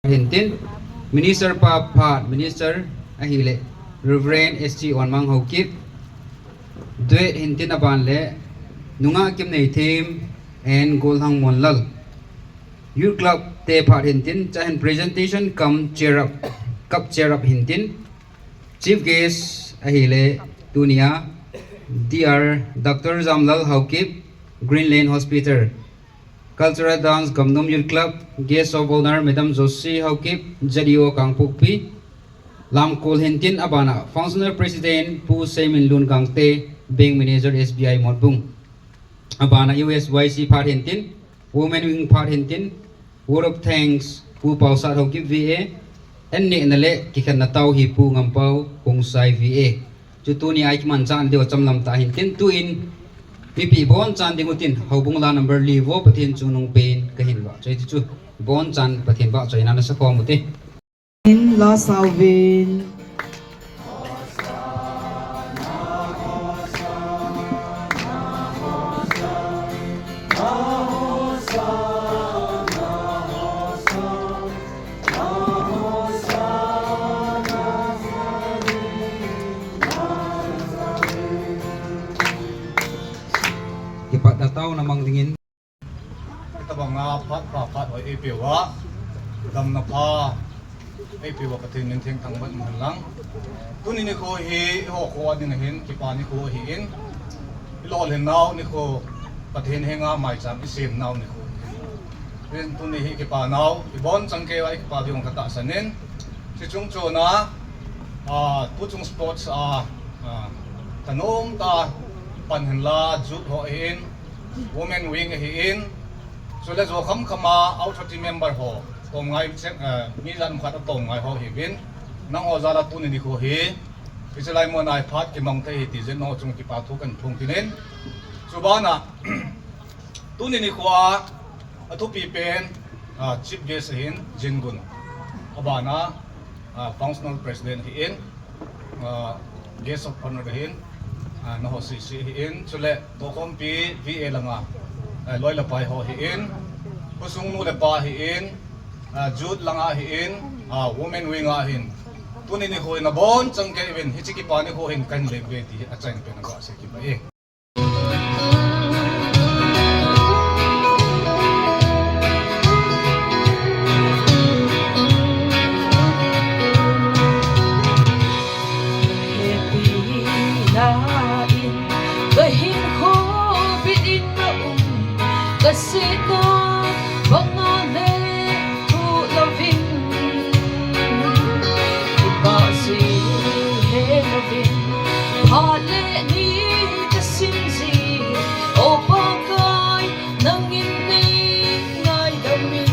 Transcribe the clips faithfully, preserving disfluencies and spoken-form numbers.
Hintin, Minister pa phat Minister ahile Reverend S T Onmang Haokip, Duet hintin aban le Nungah Kimneithem and Golhang Monlal. Youth Club te phat hintin, chahin presentation cum cheer up, cup cheer up hintin, Chief guest ahile tunia D R Doctor Jamlal Haokip, Greenland Hospital. Cultural Dance Gamnom Youth Club, Guest of Honor Madam Josie Haokip, Z E O Kangpokpi. Lamkol hintin abana Functional President Pu Seiminlun Gangte, Bank Manager S B I Motbung. Abana U S Y C phat hintin, Women Wing phat hintin, Word of Thanks, Pu Paosat Haokip V A, an nehna le kikhenna tao hi Pu Ngampao Khongsai V A. Chu tuni a ikimanchah diu chamlam tah hintin, tuin mipi bonchan ding utin, houbung la number li vo Pathen chungnung pen kahin vahchoi ti chu, bonchan Pathen vahchoina nasa khom ute. In la sauvin. Kipatna taona mang dingin. Hitabanga phat pha phat hoi eipeuva, damna pha eipeuva Pathen min thengthang vet hen lang. Tuni nikho hi eiho kho a ding ahin, kipa nikho ahin, ilolhin nau nikho, Pathen henga maicham isem nau nikho ahin. Ven tuni hi kipa nau, ibon chang keiva ikipa diu katahsan in. Chuche chungchona, a, tuchung sports a, a, thanom tah pan hen la, youth ho ahin, Women Wing ahin, chule jo khamkhama authority member ho, tomngai, eh, mi lam khat atomngai ho hiuvin, nangho jal a tuni nikho hi, hiche lai muna iphat kimang thei ahi ti jeh in nangho chunga kipa thu kahin phong kit in. Chubana, tuni nikho a, athupi pen, ah, Chief Guest ahin, Jingun. Abana, ah, Functional President ahin, ah, Guest of Honor ahin, ah, nangho sese ahin, chule, Tohkhompi V A langa, ah, loi le pai ho ahin, khosung nu le pa ahin, ah, youth langa ahin, ah, Women Wing a ahin. Tuni nikho hi nabon chang kei uvin, hiche kipa nikho hin kahin leng uve ti hi achaina pen a kasei kit ahi. Hepina in kahinkho bit in na um, kasetna banga le thu louvin, kipah jing he louvin, phat le ni kasim jing, O Pakai, nangin nei ngaidam in.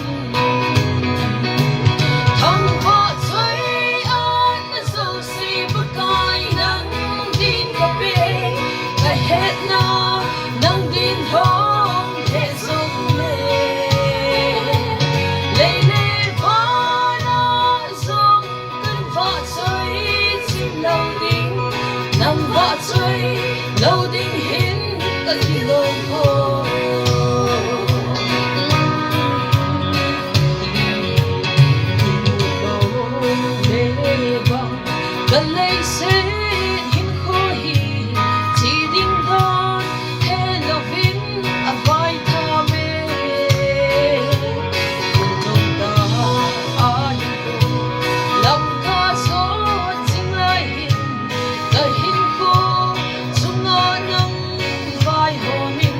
Thangvah choi-atna jouse Pakai nang din kape, kahetna nang din lhom he jongle, lei le van a jong kan vahchoi chim lou ding, nang vahchoi lou ding hin kati lou poi. Kimu lou le bang, ka leiset hinkho hi thi ding dan he louvin avai tham e. Kum lom tah a hinkho lam kajot jing lai hin, kahinkho chunga nang vaihom in.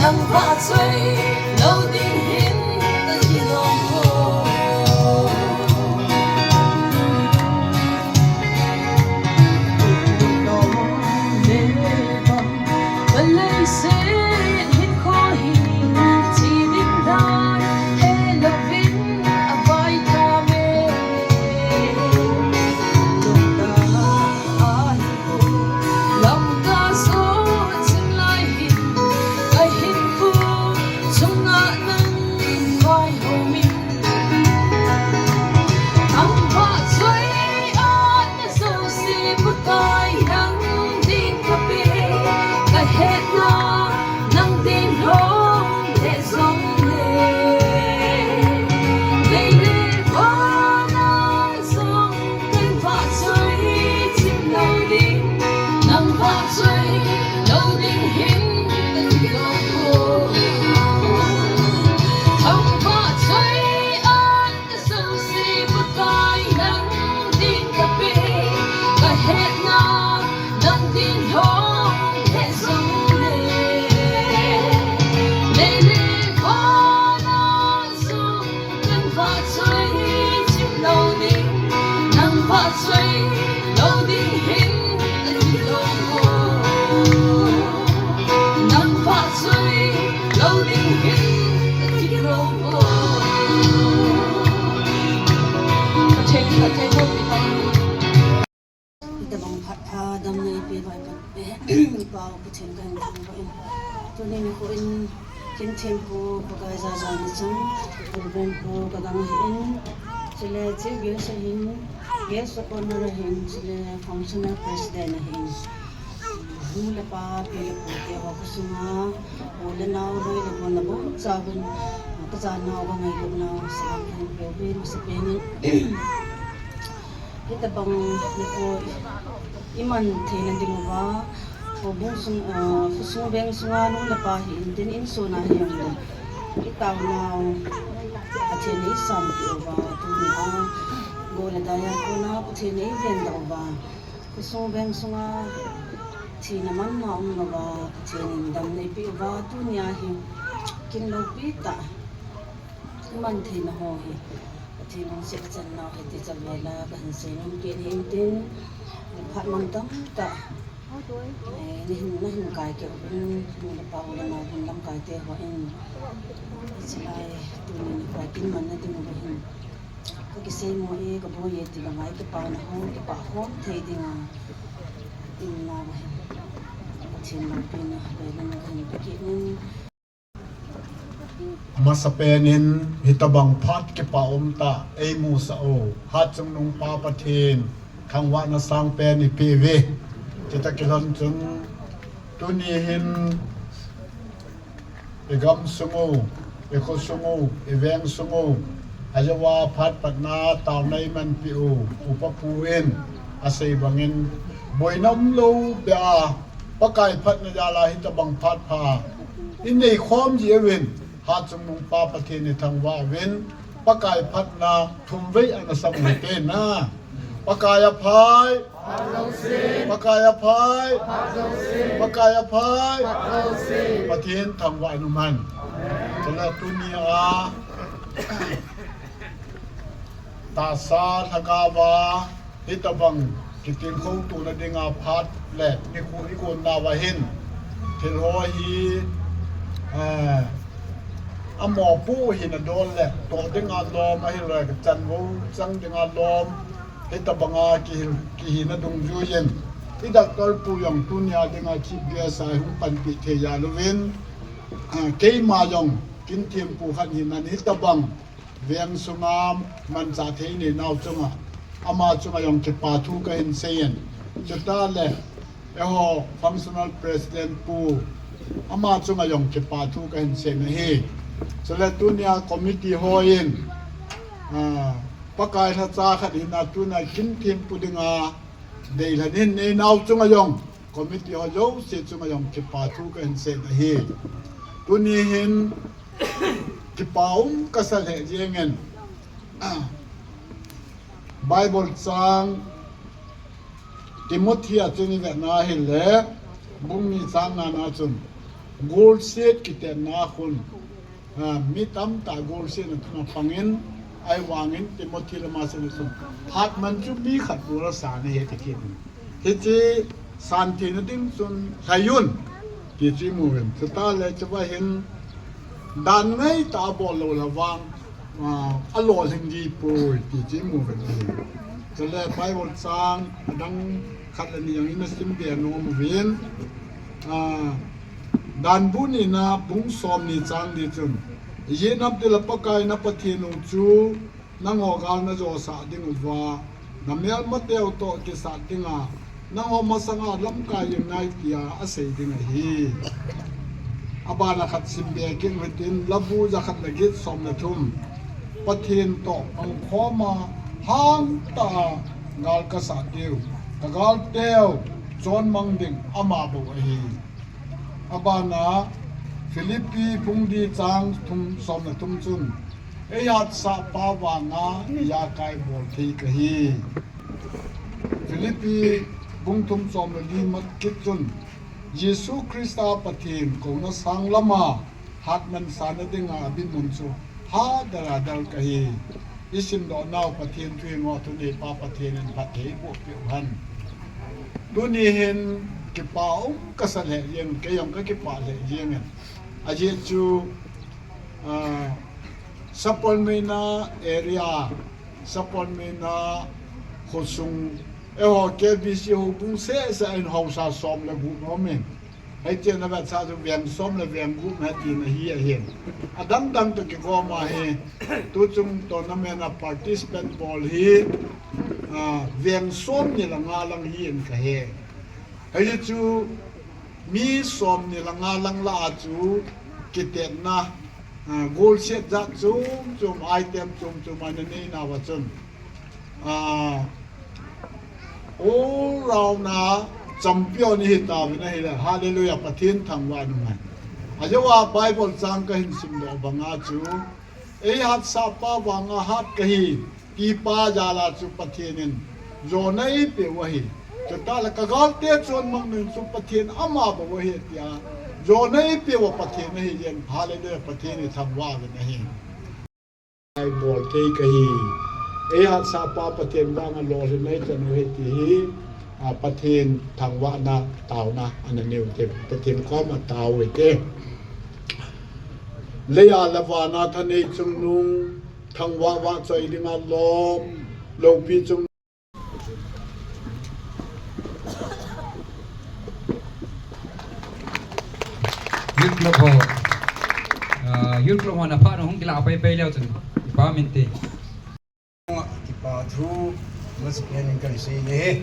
Nang vahchoi lou ding hin kakilom o. Ka leiset hinkho hi thi ding dan helouvin avaitham e. Lungdam ahi. Lamka sot jing lai hin, kahinkho chunga nang vaihom in. Nang vahchoi atna jouse Pakai nang ding kape, kahetna nang ding lhom le jong le. Lei le van a jong kan vahchoi chim lou ding, nang vahchoi lou ding hin kakilom o. Nang vahchoi atna jouse Pakai nang ding kape, kahetna nang ding lhom le jong le. Lei le van a jong kan vahchoi chim lou ding, nang vahchoi lou ding hin kakilom o. Nang vahchoi lou ding hin kakilom o. Pathen, Pathen, Pathen. Hitobang phat pha damna eipeh uva ipi, ipa Pathen kahin thangvah in. Tuni nikho in kin thempu Pakai jaja ni chang, Reverend Pu Kagang ahin, chule Chief Guest ahin, Guest of Honor ahin, chule Functional President ahin. Nu le pa, pi le pu te ho khosunga, u le nao, loi le gol na bou chauvin, kajanau, kangailutnau, salam kahin peuvin, masapen in. Hitobang nikho iman theina diuva, houbung sung, ah, khosung veng sunga nu le pa hi intin insung a hijongle, itaonau Pathen in eisanpeh uva, tunia gol le dai a kona Pathen in eivendoh uva, khosung veng sunga thina manna umlouva, Pathen in damna eipeh uva, tunia hi kin loupi tah iman theina ho hi Pathen lungset channau hiti chavela kahin seinom kit in tin, phat mantam tah, eh, nahin, nahin kai kit uvin, nu le pa u le nao hin lamkai te ho in, hichelai tuni nikho kin manna diuva hin kakiseimo e, kaboi e ti langa ikipana ho kipah khom thei dinga, inna uva hin Pathen loupina velin kahin pe kit in. Masapen in hitobang phat kipa umtah eimusah u Hatchungnung Pa Pathen thangvahna sangpen ipeh uve. Chutah kilhon chun tuni hin igamsung u, ikhosung u, iveng sung u, ajouva phat patna taona eimanpeh u Upa Pu in asei bangin, boina umlou beh a Pakai phatna jal'a hitobang phat pha inei khom jiuvin, Hatchungnung Pa Pathen ithangvah uvin, Pakai phatna thumvei ana sam u hite na. Pakai aphai. Pakai aphai. Pakai aphai. Pathen thangvah in umhen. Chule tunia tahsa lhagaova hitobang kitingkhoutona dinga phat le nikho igon nauva hin, thil ho hi, eh, amopoh hina dol le toh dinga lom, ahilou le chanvou chang dinga lom, hitobanga kihil, kihina dungjuiyin, i Doctor Pu jong tunia dinga Chief Guest a hung panpi thei jal uvin, ah, keima jong kin thempu khat hinan hitobang veng sunga manchah thei neinau chunga, ama chunga jong kipa thu kahin seiyin. Chutah le, eiho Functional President Pu, ama chunga jong kipa thu kahin seiyin ahi. Chule tunia committee hon, ah, Pakai lhacha khat hina tunia kin thempu dinga deilhen in neinau chunga jong, committee ho jouse chunga jong kipa thu kahin seiyin ahi. Tuni hin kipa um kasa lheh jengin, Bible chang Timothy a chun ivetna hile, bung ni chang ngana chun, Golsiet kitenna khun, ah, mi tamtah golsietna thuna pangin, ahivangin Timothy lama seichun, hatman chu mi khat bol a san ahi ti kit. Hiche santheina ding chun lhai un, ti chu imu uvin. Chutah le chua hin dan ngaitah a bol lou le vang, ah, alolhing ji poi ti chu imu uvin ahi. Chule Bible chang adang khat le ni jong ina simbe nom uvin. Ah, Danbu nina bung somni chang li chun, ijeh inem itile Pakai na Pathen u chu nangho gal najosah ding uva, namelmateu toh kisat dinga, nangho masanga lamkai jing nai tia asei ding ahi. Abana khat simbe kit u hitin, Labu jakhat le get som le thum. Pathen toh pangkhoma hangtah a gal kasat diu, kagalteu chonmang ding ama bou ahi. Abana Philippi bung li chang thum, som le thum chun, eihatsah pa vanga ijakai bol thei kahi. Philippi bung thum som le li mat kit chun, Jesu Christa Pathen kouna sang lama hatman sana dinga dinmun chu hadal hadal kahi. Isimdoh nau Pathen thu hi ngo, thuneipa Pathen in phatthei eiboh peh u hen. Tuni hin kipa um kasa lheh jeng, kei jong kakipah lheh jengin. Ajeh chu, ah, Sapormeina area, Sapormeina khosung, eiho K B C houbung seh seh in haosa som le gup aumin. Hiche na vetsah chu veng som le veng gup na tina hi ahin. Adang dang toh kigom ahi. Tuchung tournament a participant bol hi, ah, veng somni le nga lang hi in kahe. Hiche chu mi somni le nga lang lah a chu kitenna, ah, golsiet jat chom chom, item chom chom ana nei nauva chun, ah, all round a champion ihi tauvin ahile, hallelujah, Pathen thangvah in umhen. Ajeh a Bible chang kahin simdoh banga chu, eihatsah pa vanga hat kahi, tipa jal a chu Pathen in jona eipeh u ahi. Chutah le kagalte chonmang ding chu Pathen ama bou ahi tia jona eipeh uva Pathen ahi jeng, hallelujah, Pathen ithangvah uvin ahi. Bol thei kahi. Eihatsah pa Pathen vanga lolhin eichan u ahi ti hi, a, Pathen thangvahna taona ana neiu hite, Pathen koma tao u hite. Leiya le vana thanei chungnung, thangvah vahchoi dinga lom, loupi chung Youth Club ho, ah, Youth Club ho na phat hung kilah pai pai leu chun, kipa min te. Kipa thu, masapen in kahin sei e.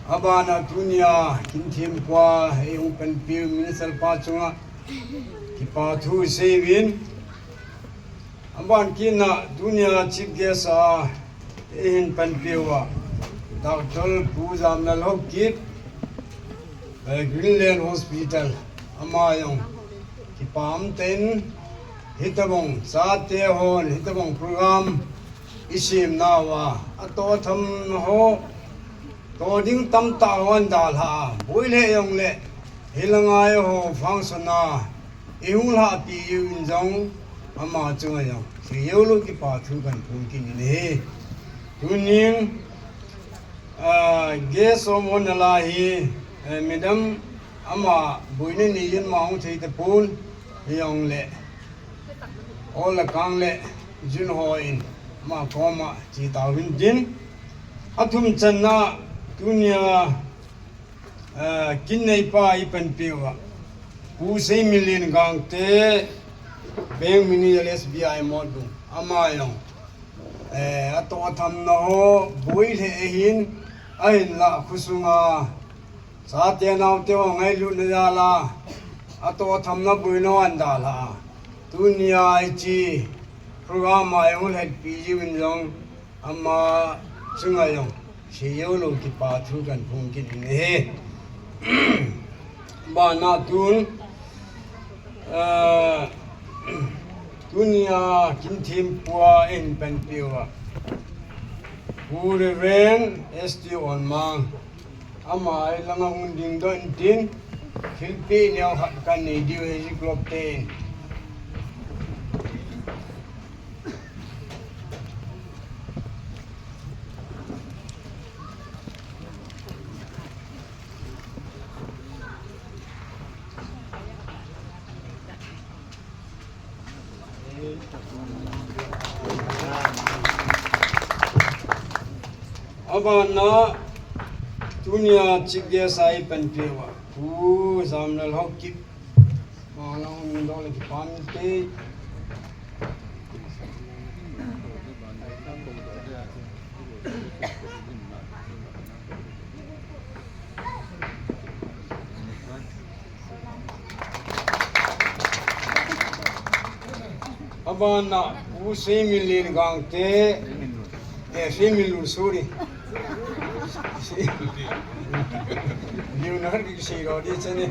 Abana tunia, kin thempu a, eihung panpiu Minister pa chunga, kipa thu sei uvin. Aban kit na tunia chief guest a eihin panpiu a Doctor Pu Jamnal Haokip, eh, Greenland Hospital, ama jong kipa umtah in hitabang chate hon hitabang program isem nauva atoh tham ho, toh ding tamtah hon dalha a, boi le jong le hilanga eiho function a ihung lhahpi jiu in jong ama chunga jong seijou lou kipa thu kahin phong kit in ahi. Tunin, ah, guest of honour la hi, eh, Madam ama boina nei in ama hung thei tapon, hijong le Ol le Kang le Jun ho in ama koma che tauvin tin. Athum channa tunia, eh, kin neipa ipanpiu a Pu Seimilin Gangte, Bank Manager S B I Motbung, ama jong, eh, atoh thamna ho boi lheh ahin, ahinlah khosunga chate naote ho ngailutna jal a atoh thamna boina ho ahin dalha a, tunia hiche program a eihung lhatpi jiu in jong ama chunga jong seijou lou kipa thu kahin phong kit in ahi. Bana tun, eh, tunia kin thempu a eihin panpiu a Pu Reverend S T Onmang, ama ilanga hung dingdoh in tin, Thilpeh neo khat kanei diu ahi, club ten. Abana, tunia chief guest a ipanpiuva Pu Jamlal Haokip, vang lang hung dong le kipah inte. Abana, Pu Seiminlen Gangte, eh, Seiminlun, sorry. Leonard ki sei ro di chane.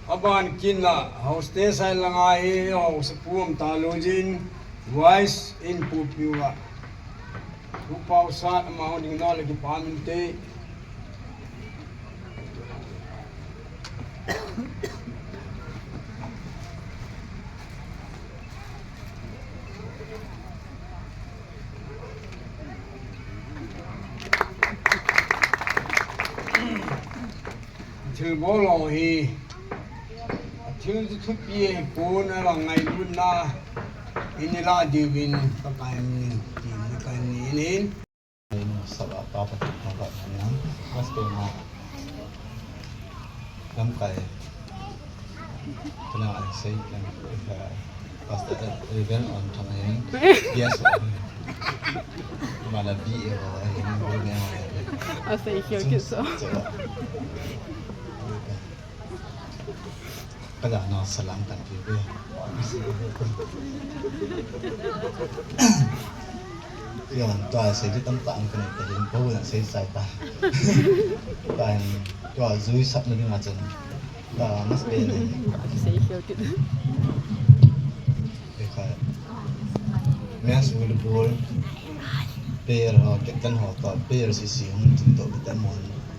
Aban kit na, hostess a langa hi, hostess pu um talou jin, vice in pu piu a. Pu Pausat ama hung ding nau le kipah inte. Thilbol ho hi, thil chu thupi ahipon, alang ngailutna in ilah diuvin Pakai min in tin kahin nei in. Sap a pa Pathen thangvah in, mas pena lamkai tuna an sei lam, eh, Pastor Reverend on thang ahin. Yes. Mala B A o ahin, B A o ahin. Asei khel kit so. Kaja na salam kan pi be. Yon, tua sei di tam tah ang kanei ta hin, ko na sei sai ta. Tua hin, tua jui sap na ding a chun. Tua mas be ne. Sei khel kit. Ekha. Men's volleyball player ho, captain ho, tua player C C hung tin to, captain mo,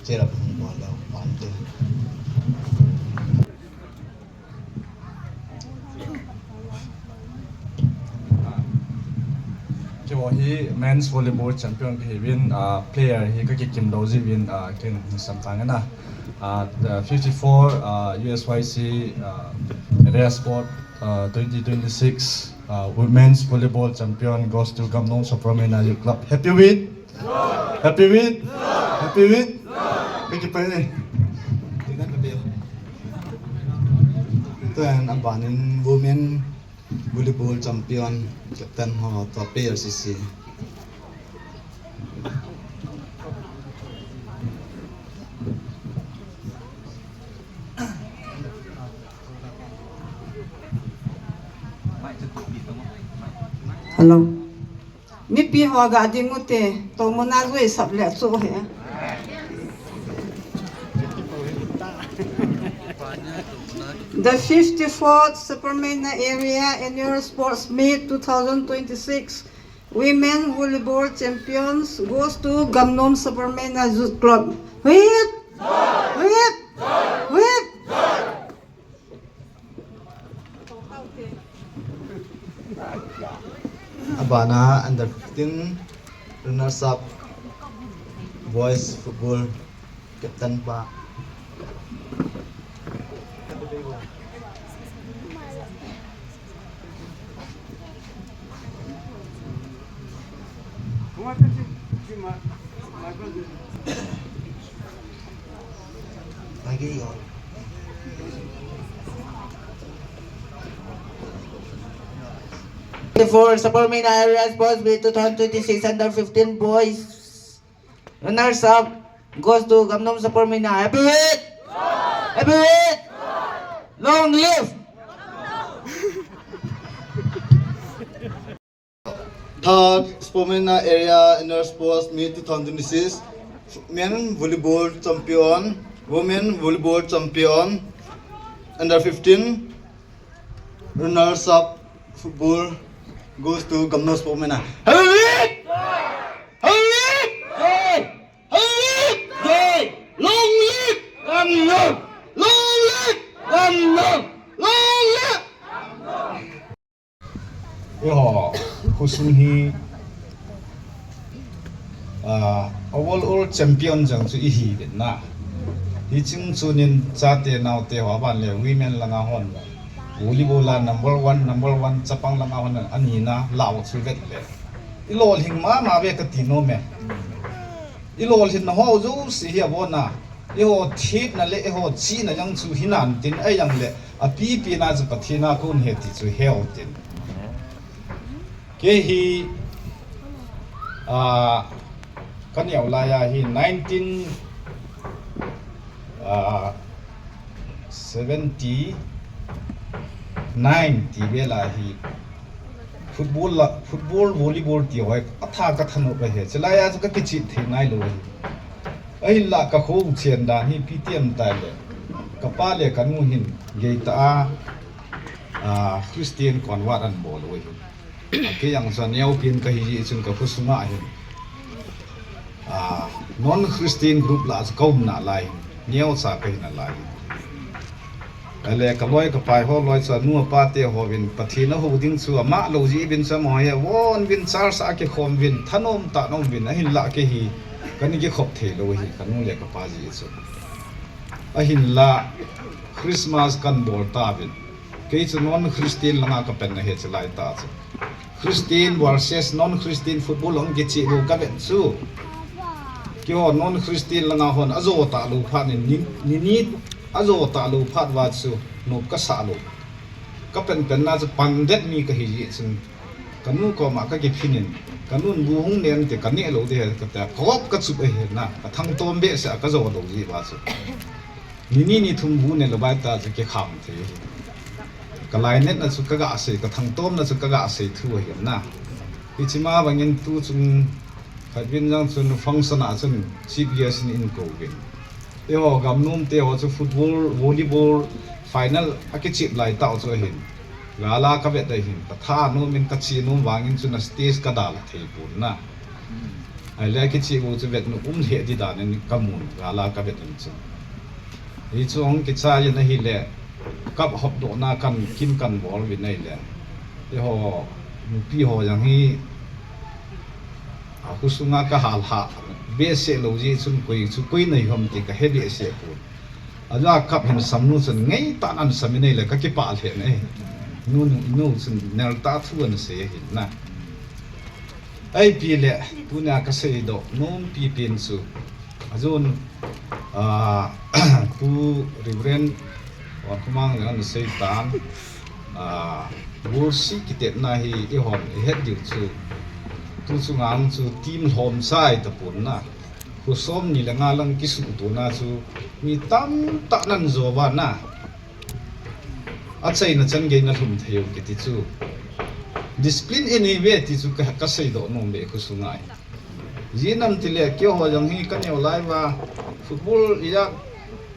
cheer up hung bol lo, pan tin. Keiho hi men's volleyball champion kahiuvin, ah, player hi kakikim lou jiuvin, ah, ken sam tang na. Ah, the fifty-four, ah, U S Y C, ah, Area Sport, ah, twenty twenty-six, ah, women's volleyball champion goes to Gamnom Sapormeina Youth Club. Happy with? Happy with? Happy with? Thank you, Pai. Tua hin abanin women volleyball champion, captain ho, tua player C C. Hello. Mipi ho ga ding ute, to mona jui sap le chu he. The fifty-fourth Sapormeina Area Annual Sports Meet two thousand twenty-six Women Volleyball Champions goes to Gamnom Sapormeina Youth Club. Whip! Whip! Whip! Abana under fifteen runners up boys football captain pa. For Sapormeina Area Sports Meet two thousand twenty-six under fifteen boys runners up goes to Gamnom Sapormeina. Happy with! Happy with! Long live! Third Sapormeina Area Inner Sports Meet two thousand twenty-six, men volleyball champion, women volleyball champion, Under fifteen runners up football goes to Gamno Sportsman. Hurry! Hurry! Hey! Hurry! Hey! Long live Gamno! Long live Gamno! Long live! Eiho khosung hi, ah, overall champion jong chu ihi uvin na. Hicheng chun in chate naote ho aban le women langa hon volleyball a number one, number one chapang langa hon anina lah u chu vet le. Ilolhing mama ve kati nom e. Ilolhinna ho jouse hi abona. Eiho thepna le eiho chihna jong chu hinan tin, ahijongle apipi na chu Pathen a kon ahi ti chu heu tin. Kei hi, ah, kaneo laiya hi nineteen, ah, seventy nine ti vel a hi football la, football, volleyball ti ho hi atha kathanop ahi. Chulaiya chu kakichep thei nailou ahi. Ahinla kakhou chen dan hi ipi ti ham itile, kapa le kanu hin geitah a, ah, Christian convert anabol u ahi. Kei jong chu aneopen kahi jeh chun kakhosunga hin, ah, non-Christian group lah chu kaum nalai hin, neocha kahi nalai hin. Ahile kaloi kapai ho loi chu anu apa te hovin Pathen ahou ding chu amat lou jeh uvin chu amaho hi avon uvin church a akikhom uvin thanom tah in aum uvin, ahinla kei hi kana kikhop theilou ahi kanu le kapa jeh chun. Ahinla Christmas kanabol tauvin. Kei chu non-Christian langa kapen ahi chulai tah chu. Christian versus non-Christian football hung kichep u kavet chu. Keiho non-Christian langa hon ajo talou phat in, ni, ni, ni ajo talou phat uva chu nop kasah lou. Kapenpen na chu pandet mi kahi jeh chun. Kanu koma kakiphin in, kanun bu hung ne inte kaneh lou ding ahi kati a, kagop kachup ahi na, kathangtom behseh a kajo lou jeh uva chu. Ni ni ni thum bu ne lou bai ta chu kikham thei ahi. Kalainatna chu kaga sei, kathangtomna chu kaga sei thu ahi na. Hiche ma bangin tuchung khatvin jong chun function a chun chief guest in eikouvin. Eiho Gamnom te ho chu football, volleyball final akichep lai tah u chu ahin. Gal a kavet ahin, kathanom in kache nom vangin chun a stage kadal thei pon na. Ahile akichep u chu vet nom um lheh ding dan in kamun, gal a kavet in chun. Hichu hung kichai in ahile, cup hopdohna kan, kin kanbol uvin ahile, eiho nupi ho jong hi, akhosunga kahal hah behseh lou jeh chun koi chu koi nahi ham ti kahe behseh pon. Ajeh a cup hin samnu chun ngeitah in asam in ahile kakipah lheh in ahi. Nu, nu, nu chun neltah thu anasei ahi na. Ipi le, tunia kaseidoh nompi pen chu, ajon, ah, Pu Reverend Wankhomang jong anasei tan, ah, worship kitepna hi eihon ihet diu chu, tuchunga chu team lhomcha ahitapon na. Kho somni le nga lang kisuhtona chu mi tamtah in ajo uva na. Achaina chan gei in alhum thei u kiti chu. Discipline inei uve ti chu ka, kaseidoh nom e khosunga hi. Ijeh inem itile keiho jong hi kaneo lai uva football ija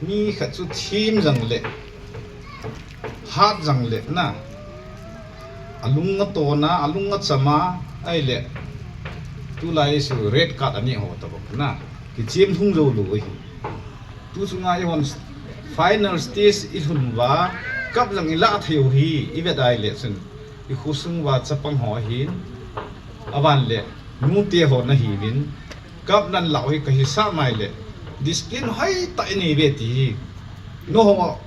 mi khat chu them jongle, hat jongle na. Alung atona, alung achama, ahile tulai chu red card aneh ho tabang na. Kichem lhung joulou ahi. Tuchunga eihon final stage ilhun uva, cup jong ilah thei u hi, ivet ahile chun, ikhosung uva chapang ho ahin, aban le, nute ho nahiuvin, cup nalah u hi kahisah maile, discipline hoitah inei uve ti hi, nangho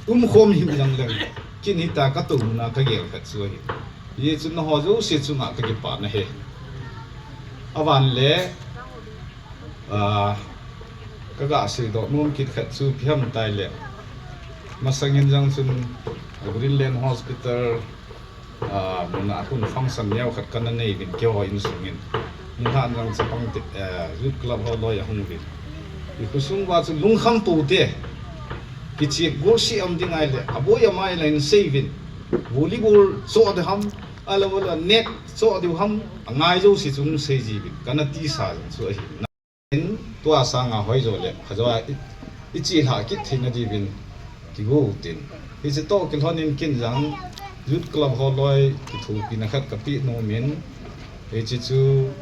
umkhom hih jongleng, kin hitia katouna kagel khat chu ahi. Hijeh chun nangho jouse chunga kakipah nahi. Aban le, Ah, kaga seidoh nom kit khat chu ipi ham itile, masangin jong chun Greenland Hospital, ah, muna khun function neo khat kana nei uvin keiho insungin. Nilhah in jong chapang te, eh, youth club ho loi ahung uvin. Ikhosung uva chu lungkham pou te. Kichep golseh um ding ahile, aboi amai la in sei uvin. Volleyball choh ding ham, ahilou le net choh diu ham, angai jouse chun sei jiuvin. Kana tisa jong chu ahi. Tua sanga hoijo le, khajo a i, ichelhah kit theina diuvin, Kigo tin. Hiche toh kilhon in ken jong Youth Club ho loi kithopina khat kapeh nom in. Hiche chu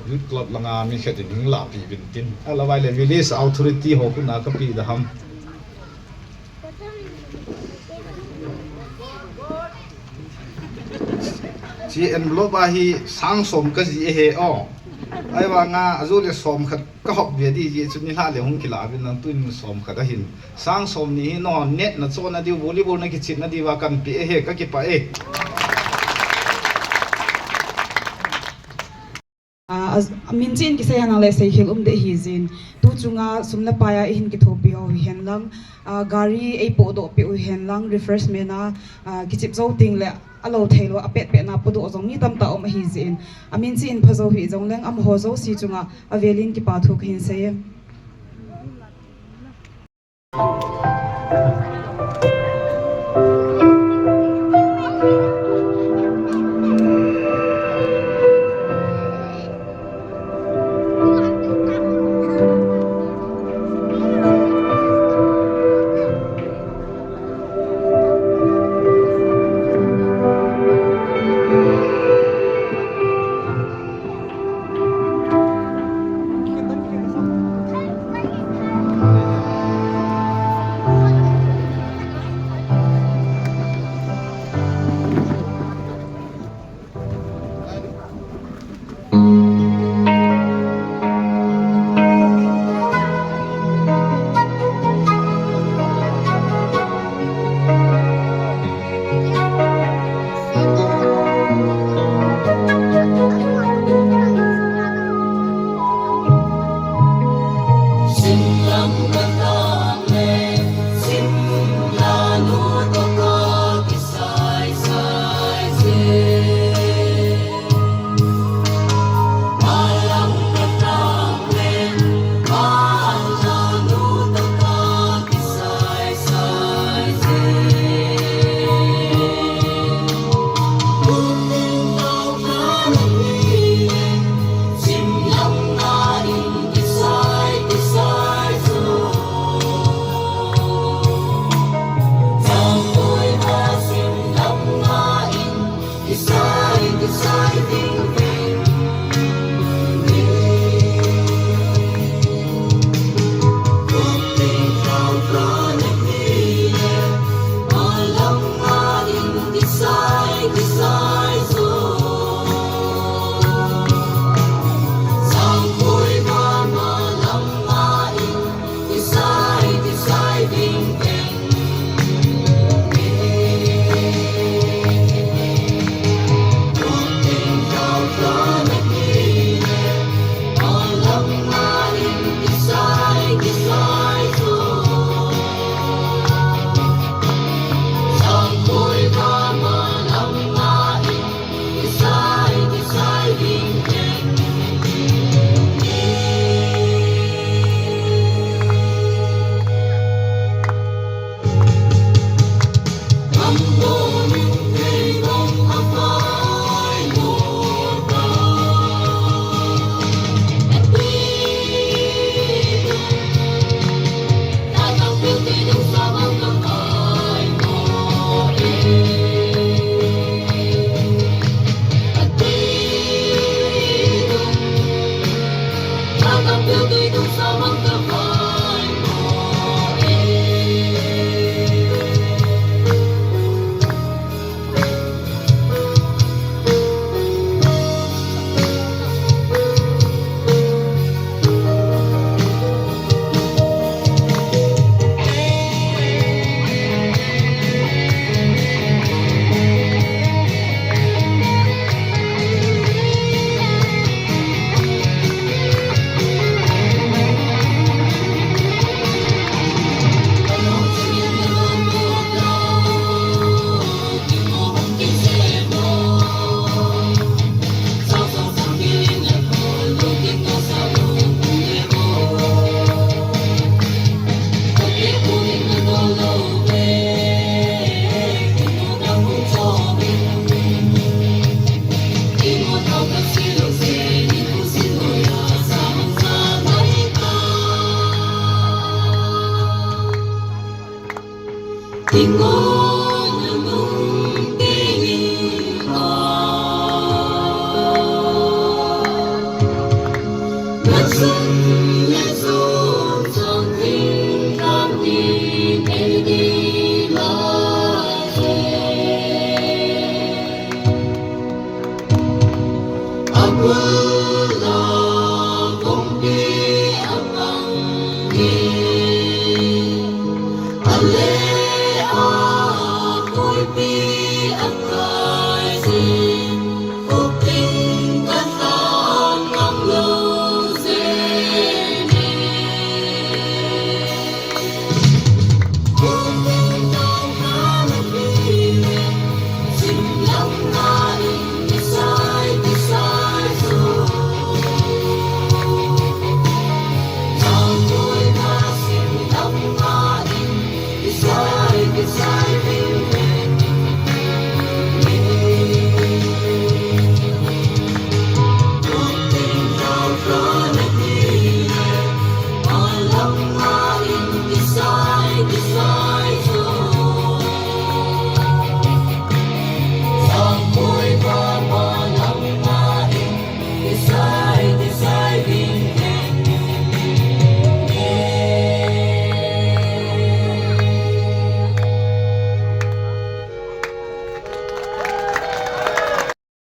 Youth Club langa mi khat in hin lahpeh uvin tin. Ahilouleh Village Authority ho khut a kapeh da ham. Hiche envelope a hi sang som kajih ahi o. Ahivanga ajou le som khat kahop ve ding jeh chun nilhah le hung kilah uvin lang, tuin som khat ahin. Sang som ni hi nahon net nachon nadiu, volleyball nakichep nadiu va kanpeh ahi, kakipah e. Ah, a, amin cheh in kisei henlang le seikhel um ding ahi jeh in. Tu chunga sum le pai a ihin kithopi u hihen lang, ah, gari eipohdoh peh u hihen lang, refreshment a, ah, kichep jou teng le alou theilou apet pet na podoh jong mi tamtah um ahi jeh in. Amin cheh in phajou hih jongleng amaho jouse chunga avel in kipa thu kahin sei e.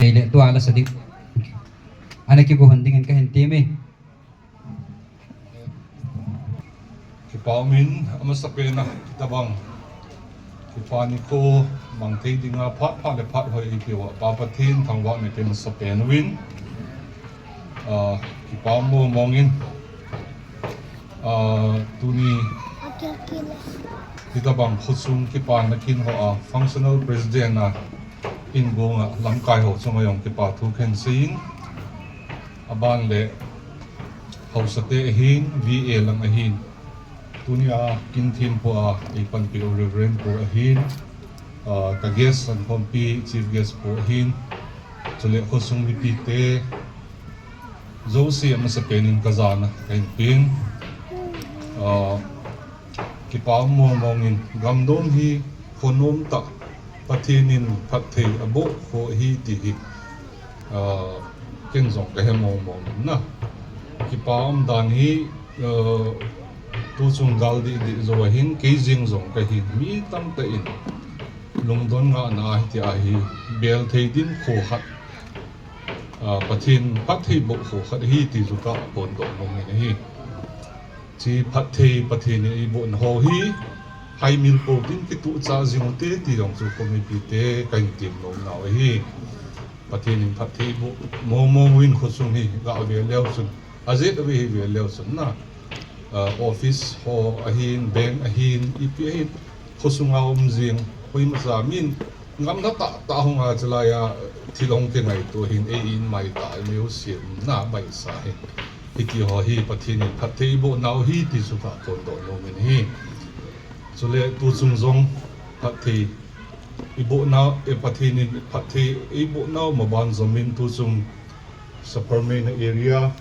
Ile tua la sa ding. Ana kigo hon dingin kahin teme. Kipa umin, amasapen a, hitabang Kipa nikho mang thei dinga phat pha le phat hoi eipeuva Pa Pathen thangvahna kahin sapen uvin. Ah, kipa um mong mongin, ah, tuni hitabang khosung kipana kin hoa functional president a in gonga lamkai ho chunga jong kipa thu kahin seiyin. Aban le haosate ahin, V A lang ahin. Tunia kin thempu a eipanpi u Reverend pu ahin, ah, ka guest sankhompi Chief Guest pu ahin, chule khosung mipite jouse amasapen in kajana kahin pen. Ah, kipa um mong mongin gamdom hi khonom tah Pathen in phatthei aboh kho ahi ti hi, ah, ken jong kahe mong mong in na. Kipa um dan hi, ah, tuchung gal dih dih jou ahin, kei jeng jong kahin, mi tamtah in lungdon ngahna hitia hi bel thei din kho khat, ah, Pathen phatthei boh kho khat ahi ti chu kaphondoh nom in ahi. Hiche phatthei Pathen in eibohna ho hi haimil pou tin kituhchah jing ute ti jong chu khomipite kahin tem nom nau ahi. Pathen in phatthei boh mong mong uvin khosung hi gah ve leu chun, ajet ave hi ve leu chun na, ah, office ho ahin, bank ahin, ipi ahin, khosunga um jing, koimacha min gamna tahtah hunga chulaiya thil hung kingaito hin, ei in mai tah, ei meu sim na mai sa hi. Hiti ho hi Pathen in phatthei eiboh nau ahi ti chu kaphondoh nom in ahi. Chule tuchung jong phatthei eiboh nau, eh, Pathen in phatthei eiboh nau maban jom in tuchung Saparmeina area,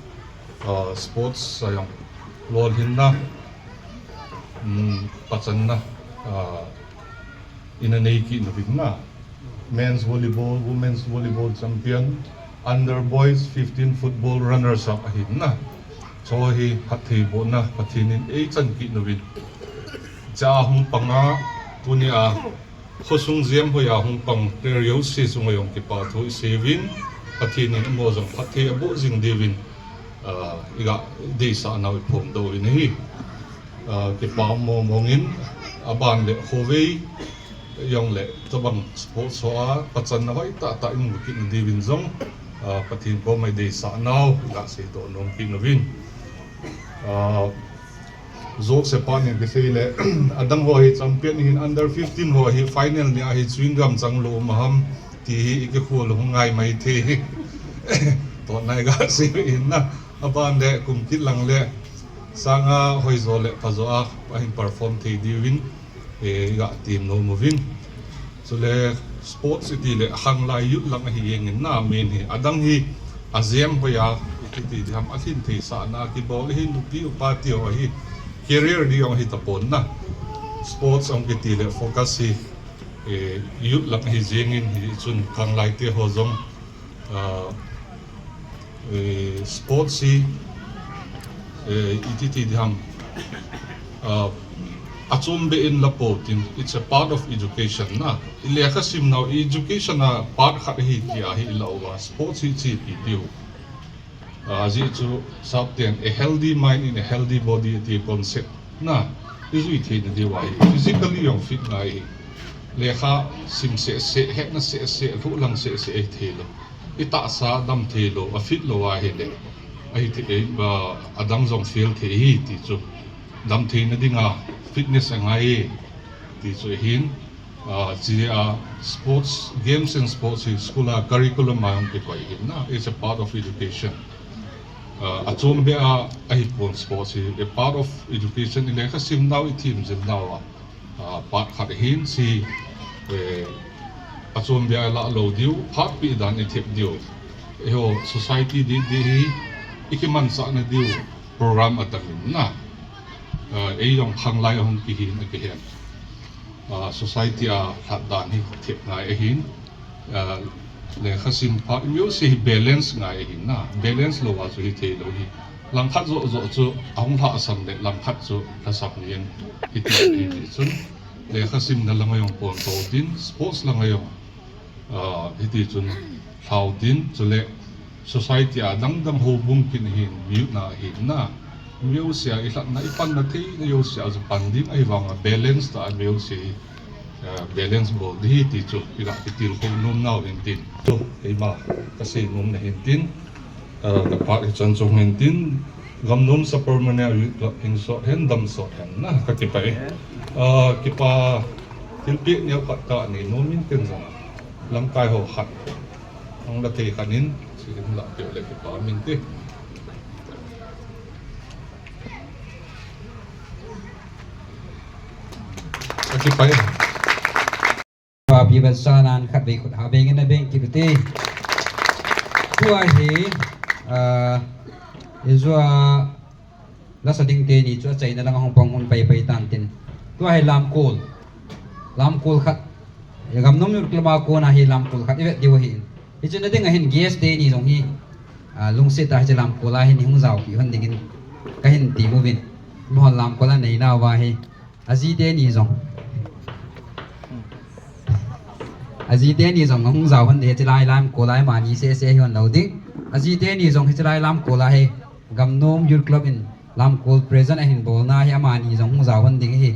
ah, sports a jong lolhinna, um, pachanna, ah, ina nei kit nauvin na. Men's volleyball, women's volleyball champion, under boys fifteen football runners up ahin na. Chu hi phatthei bohna Pathen in eichan kit nauvin. Hichea hung panga tunia khosung jem hoiya hung pang player jouse chunga jong kipa thu isei uvin, Pathen in amaho jong phatthei aboh jing diuvin, ah, iga deisah nau iphongdoh uvin ahi. Ah, kipa um mong mongin, aban le khovei jong le tobang sports hoa pachanna hoitah tah imu kit nadiuvin jong, ah, Pathen koma ideisah nau iga seidoh nom kit nauvin. Ah, Joh sepa nin kisei le, adang ho hi champion hin under fifteen ho hi final nia hi chewing gum chang lou um ham ti hi ikikhol u hung ngai mai thei hi. Totna iga sei hin na. Aban le kum kit lang le sanga hoijo le phajo a, ahin perform thei diuvin, eh, iga tem nom uvin. Chule sports iti le khanglai youth lang ahi jengin na main hi. Adang hi ajem hoiya, iti ti diham alhin thei sahna kibol hi nupi upa ti ho hi career ding jong ahi tapon na. Sports jong kiti le focus hi, eh, youth lang ahi jengin hichun khanglai te ho jong, ah, eh, sports hi, eh, iti ti diham, ah, achom beh in la pou tin, it's a part of education na. Ilekha sim nau education a part khat ahi tia hi ilah uva, sports hi chepi diu. Ah, ajeh chu sapten a healthy mind in a healthy body ati concept na. Ijui theina diuva hi physically jong fit ngai hi. Lekha sim seh seh, hetna seh seh, lhuh lang seh seh ahi thei lou. Itahsa dam thei lou, afit lou ahile, ahi thei, eh, adang jong fail thei ahi ti chu. Dam theina dinga fitness angai e ti chu ahin, ah, chea sports, games and sports hi school a curriculum a hung kikoi ahin na, it's a part of education. Ah, achom beh a ahipon sports hi a part of education, ilekha sim nau, ithem jil nau a, ah, part khat ahin, hiche, eh, achom beh a ilah lou diu, phatpi dan ithep diu. Eiho society dih dih hi ikimanchah nadiu program atamin na. Ah, eijong khanglai ahung kihin akihen. Ah, society a lhatdan hi thep ngai ahin. Ah, lekha sim phat imajouse hi balance ngai ahin na. Balance louva chu hithei lou hi. Langkhat joh joh chu ahung lhahsam le langkhat chu lhasam jeng hiti ahi ti chun. Lekha simna langa jong pon tou tin, sports langa jong, ah, hiti chun Thao tin, chule society a dangdang houbung kin hin, miutna hin na. Miusia i lhatna, i panna theina jousea chu pan ding ahi vanga balance ta a miusia hi, eh, balance bol ding hi ti chu, i ga kitilkhou nom nau hin tin. Chu, keima, ka sei nom na hin tin. Eh, ka phat hi chan chung hin tin. Gamnom Sapermeina Youth Club hin sot hen, dam sot hen na, ka kipah e. Eh, kipa, thilpeh neo khat ka nei nom in tin jong. Lamkai ho khat. Hung la thei khat in, si in la peh le kipa min te. Ka kipah e. Pa pi ban sa nan khat vei khut ha beng in a beng kit te. Tua hi, ah, i jua lasa ding teni chu achaina langa hung pang hun pai pai tan tin. Tua hi lamkol. Lamkol khat. Gamnom Youth Club a kona hi lamkol khat i vet diu ahi. Hichu na ding ahin guest teni jong hi, ah, lungset a hichu lamkol a hin hung jao kit hon dingin ka hin ti uvin. Amahon lamkol a neina uva hi. Aji teni jong. Aji teni jong hung jao hon ding hichu lai lamkol a hi amani sese hi hon lou ding. Aji teni jong hichu lai lamkol a hi. Gamnom Youth Club in lamkol present ahin bolna hi amani jong hung jao hon ding hi.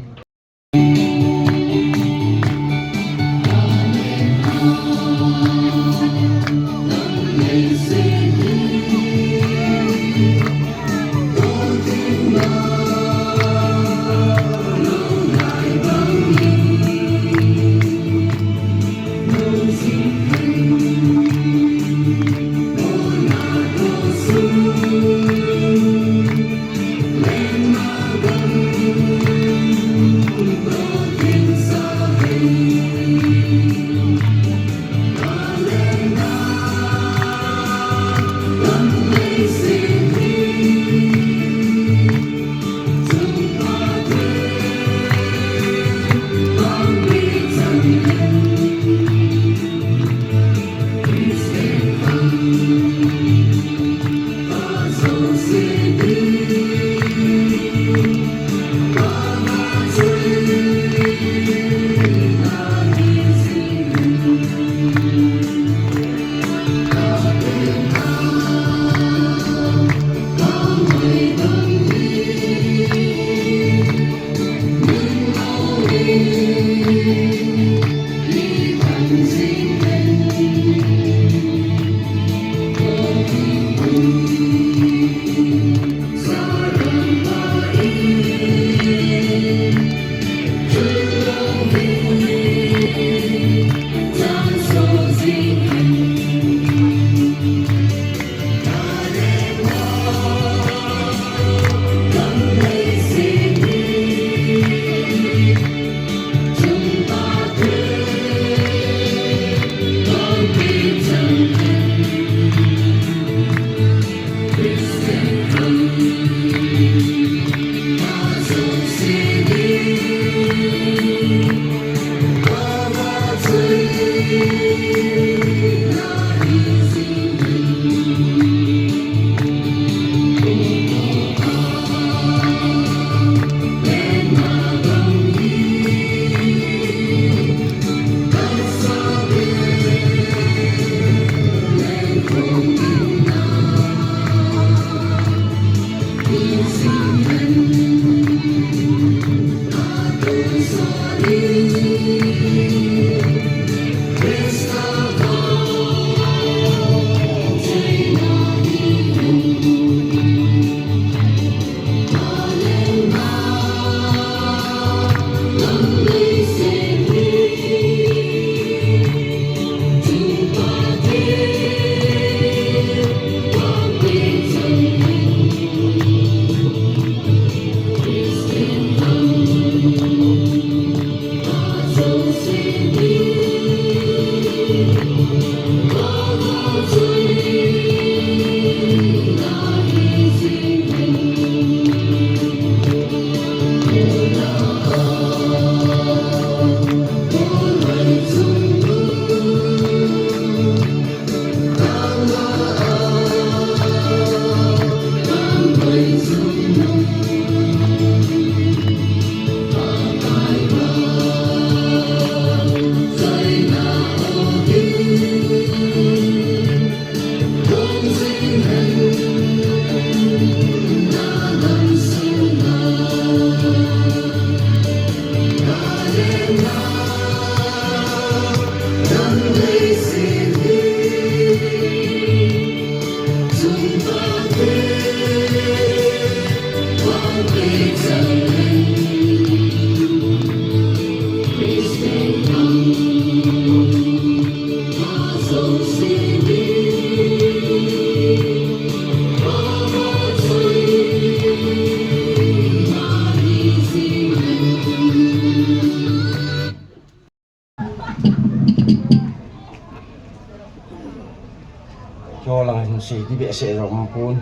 Keiho lang hin sei ding behseh jong um pon.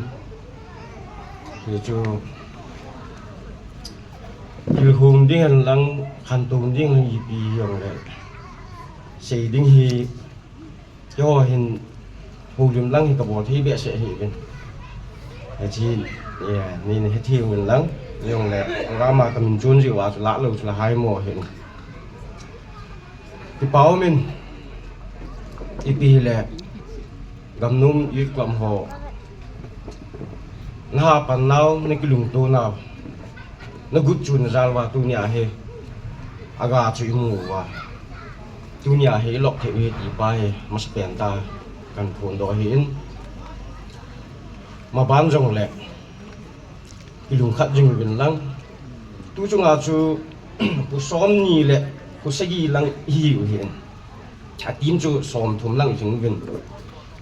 Hichu, thil hung ding hen lang, khantou ding hen ipi jong le, sei ding hi, keiho hin, houlim lang hi kabol thei behseh hi uvin. Hiche, yeah, nei, nei hethem uvin lang, jong le, rama kamin chun jiu a chu lah lou chu la hai mo hin. Kipa umin, ipi hile, Gamnom Youth Club ho, naha pan nau, na kilungto nau, na gut chu na jal uva tunia hi, aga chu imu uva. Tunia hi ilop thei u hi ti pa hi, masapen tah, kan phondoh ahin. Maban jong le, ilungkhat jing uvin lang. Tu chunga chu, kho som ni le, kho sagi lang ihiu hin. A team chu som thum lang jing uvin.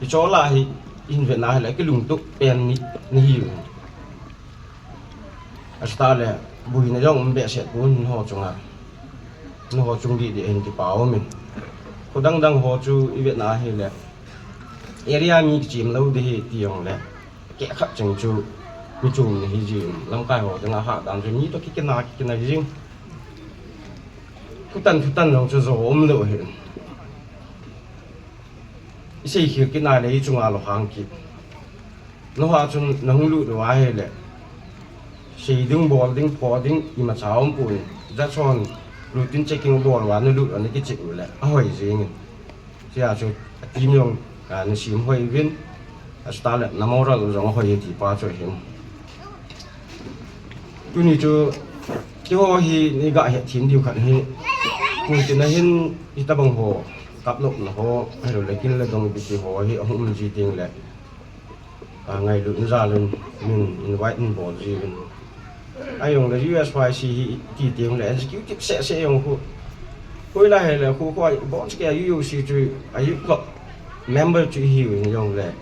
Hicho lah hi, ihin vetna hile, kilungtup pen ni, nahiu hin. Asita le, buina jong um behseh pon nangho chunga. Nangho chung didi hin kipa umin. Kho dang dang ho chu ivetna hile, area mi kichim lou ding hi ti jong le, keh khat cheng chu mi chom na hi jin, lamkai ho dinga hahdan chu mi to kikina, kikina jing. Thutan, thutan jong chu jo um lou hin. Isei khel kit na le ichunga lou hang kit. Nangho chun nahung lut uva hile, sei ding, bol ding, pho ding, imacha um pon. Just hon routine checking bol uva nalut uva nakichep u le, ahoi jingin. Tia chu, a team jong, ah, nasem hoi uvin, asita le, na moral jong ahoi e ti pa chu ahin. Tuni chu, keiho hi, nei ga hethem diu khat hi, kum tina hin, hitabang ho, kaplopna ho, ahilou le, kin le dong ipi ti ho hi, ahung um ji teng le, ah, ngailutna jal in, min invite in bol ji uvin. Ajong le U S Y C hi ti teng le executive seh seh jong khu. Hoilai hile khu khu a bon seh kei a U S Y C chu a youth club member chu ihiu hin jong le.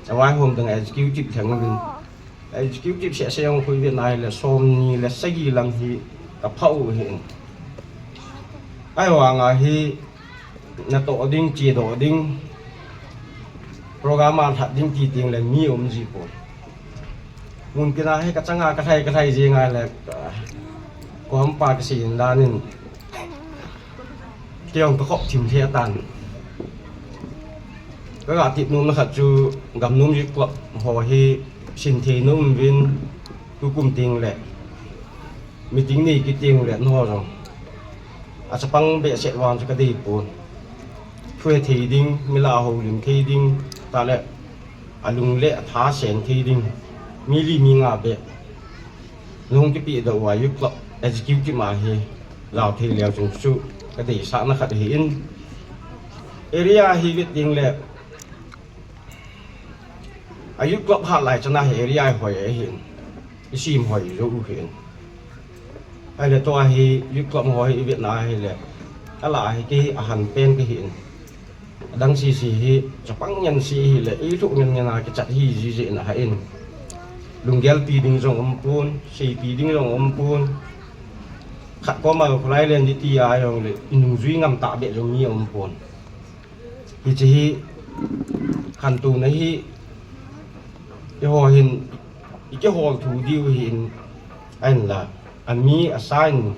A vaihom dang executive theng uvin. Executive seh seh jong khu ivet na hile som ni le sagi lang hi ka phah u hin. Ahivanga hi natoh ding, chedoh ding, program a lhat ding ti teng le mi um ji pon. Mun kina hi kachanga kalhai, kalhai jing a le, ah, koima kasei dan in, kei jong kakhop thim thei tan. Kaga tep nom na khat chu Gamnom Youth Club ho hi sin thei nom uvin, tukum teng le meeting nei kit teng le nangho jong a chapang behseh vang chu kadei pon. Thuhethei ding, mi lah a houlim thei ding, tah le a lung le a tha seng thei ding, mi li mi nga beh. Nahung kipehdoh uva youth club executive ma hi jao thei leu chun chu kadeisahna khat ahin. Area hi vet ding le a youth club hat lai chana hi area hi hoi ahin. Isem hoi jou u hin. Ahile tua hi youth club ho hi ivet na hile, alah a hi kei hi ahan pen kahin. Adang sese hi, chapang ngen se hile, ilhuh ngen ngen a kichat hi jiji in ahin. Lunggel pi ding jong um pon, seipi ding jong um pon. Khat koma kholai len di ti a jong le, inungjui ngam tah beh jong mi um pon. Hiche hi, khantouna hi, eiho hin, ikihol thu diu hin, ahinla, ami asan,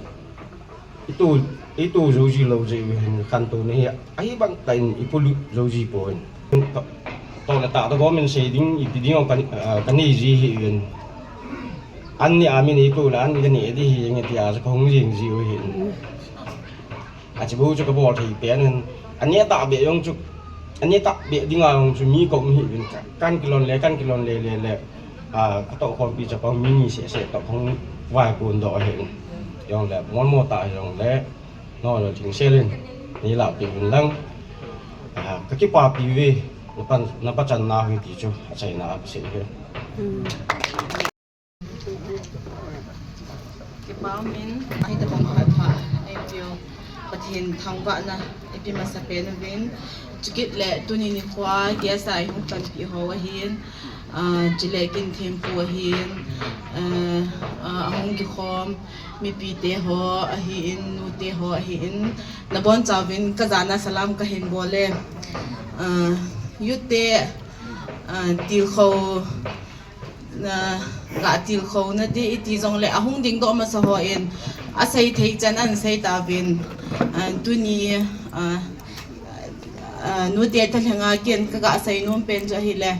itu, itu jou ji lou jeh u hin, khantouna hi, ahibang tah in ipolut jou ji pon. To, to le tah to government sei ding, ipi ding jong ka, ah, kanei ji hi hin. An ni ami nei ko la, an ni kanei di hi, nge tia, kahung jing ji u hin. Achibou chu kabol thei pen in. Aneh tah beh jong chu. Aneh tah beh dinga jong chu mi kaum hi uvin ka, kan kilon le, kan kilon le le le. Ah, katoh khompi chapang mi ni seh seh toh kahung vaipondoh ahi. Jong le, mon mo tah jong le. Nangho jong thing sel in. Nei lah peh uvin lang. Ah, kakipapi uve. Napan, napachan nau hi ti chu. Achaina a kasei hi. Hmm. Kipa umin, ahi tabang phat phat, eipeu, Pathen thangvahna, eipe masapen uvin. Chukit le tuni nikho a, guest a eihung panpi ho ahin, ah, chule kin thempu ahin, ah, ah, ahung kikhom, mipite ho ahin, nute ho ahin, nabonchauvin kajana salam kahin bol e. Ah, youth te, Ah, tilkhou, ah, ga tilkhou na ti, iti jongle ahung dingdoh masa hon asei thei chan ahin sei tauvin, ah, tuni, ah, ah, nute thalhenga ken kaga seinom pen chu ahile,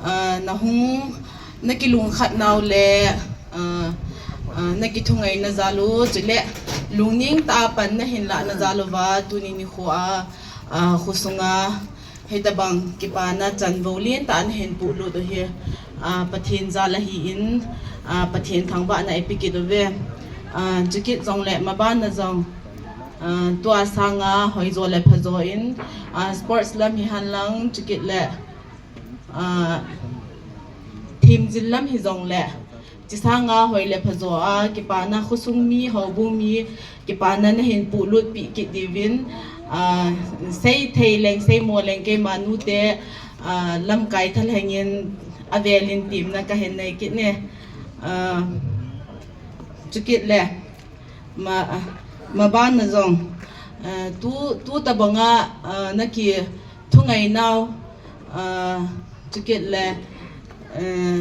ah, nahung, nakilungkhat nau le, ah, ah, nakithungaina jal u, chule lungneng tah a pan nahin lahna jal uva tuni nikho a, ah, khosunga hitabang kipana chanvou lentah nahin polut u hi, ah, Pathen jal ahin, ah, Pathen thangvahna eipeh kit uve. Ah, chukit jongle mabanna jong, ah, tua sanga hoijo le phajo in, ah, sports lam hihen lang chukit le, ah, themjil lam hijongle, chisanga hoi le phajo a kipana khosung mi, houbung mi kipana nahin polut peh kit diuvin, ah, sei thei leng, sei mo leng keima nute, ah, lamkai thalheng in avel in temna kahin nei kit e. Ah, chukit le, ma, ah, mabanna jong, ah, tu, tutabanga, ah, nakithungai nau, ah, chukit le, ah,